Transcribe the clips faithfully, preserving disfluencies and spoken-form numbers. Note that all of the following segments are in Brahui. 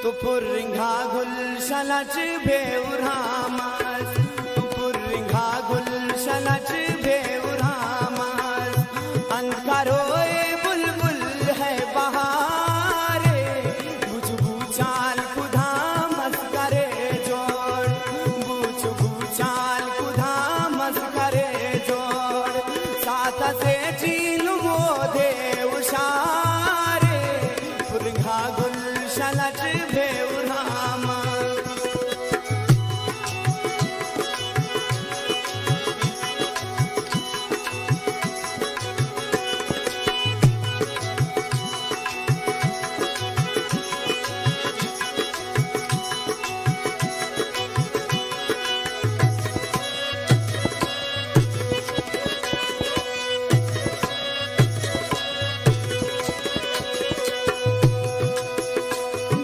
تو پرنگا گلشن اٹ بے ارام اس، تو پرنگا گلشن اٹ بے ارام اس، انت کروئے بلبل ہے بہار، بوچ بوچان کدام اس کرے جوڑ، بوچ بوچان کدام اس کرے جوڑ، ساتھ اسے ٹی نمو دے ہشارے، پرنگا گلشن اٹ بے ارام۔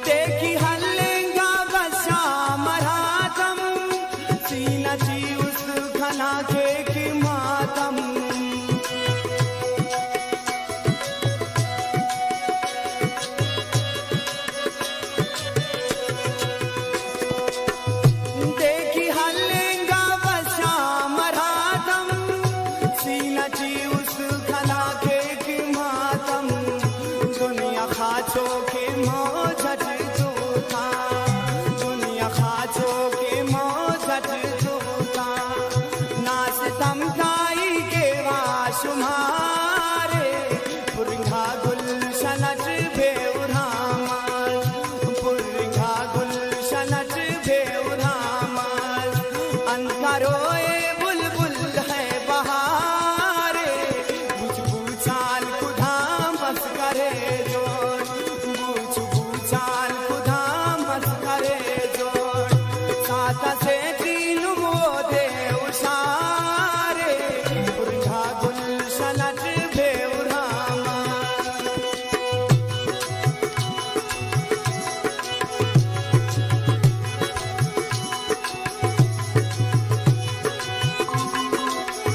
دیکھی ہلنگا بس شام ہراتم، سینہ ٹی اس کھنا کیک ماتم۔ دیکھی ہلنگا بس شام ہراتم، سینہ ٹی اس کھنا کیک ماتم۔ دنیا خاچو کے موج اٹ توتا، دنیا خاچو کے موج اٹ توتا، نا ستم کائی کے وا شمارے، پرنگا گلشن اٹ بے ارام اس، پرنگا گلشن اٹ بے ارام اس، انت کروئے بلبل ہے بہارے، بوچ بوچان کدام اس کرے جوڑ، بوچ بوچان کدام اس کرے جوڑ، ساتھ اسے ٹی نمو دے ہشارے، پرنگا گلشن اٹ بے ارام۔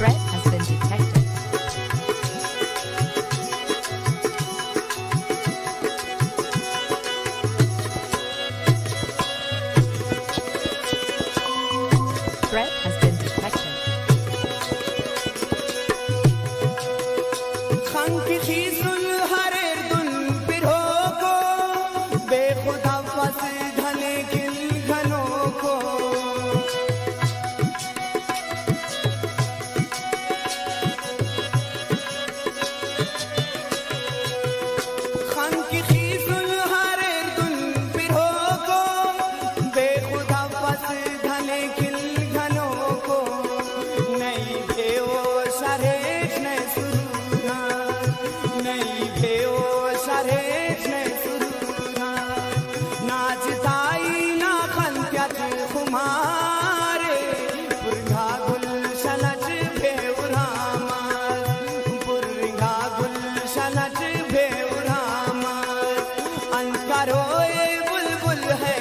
Threat has been detected. Threat has been detected. خنک خیسن ہریر دن پروکو، بے خدا پس دھنے گل گنوکو۔ خنک خیسن ہریر دن پروکو، بے خدا پس دھنے گل گنوکو۔ نئی بے ہوش اریٹ نئے سرور آ، نئی بے ہوش اریٹ نئے سرور آ۔ ناچ تائی نا خن کیٹ خمارے، پرنگا گلشن اٹ بے ارام اس، پرنگا گلشن اٹ بے ارام اس۔ انت کروئے بلبل ہے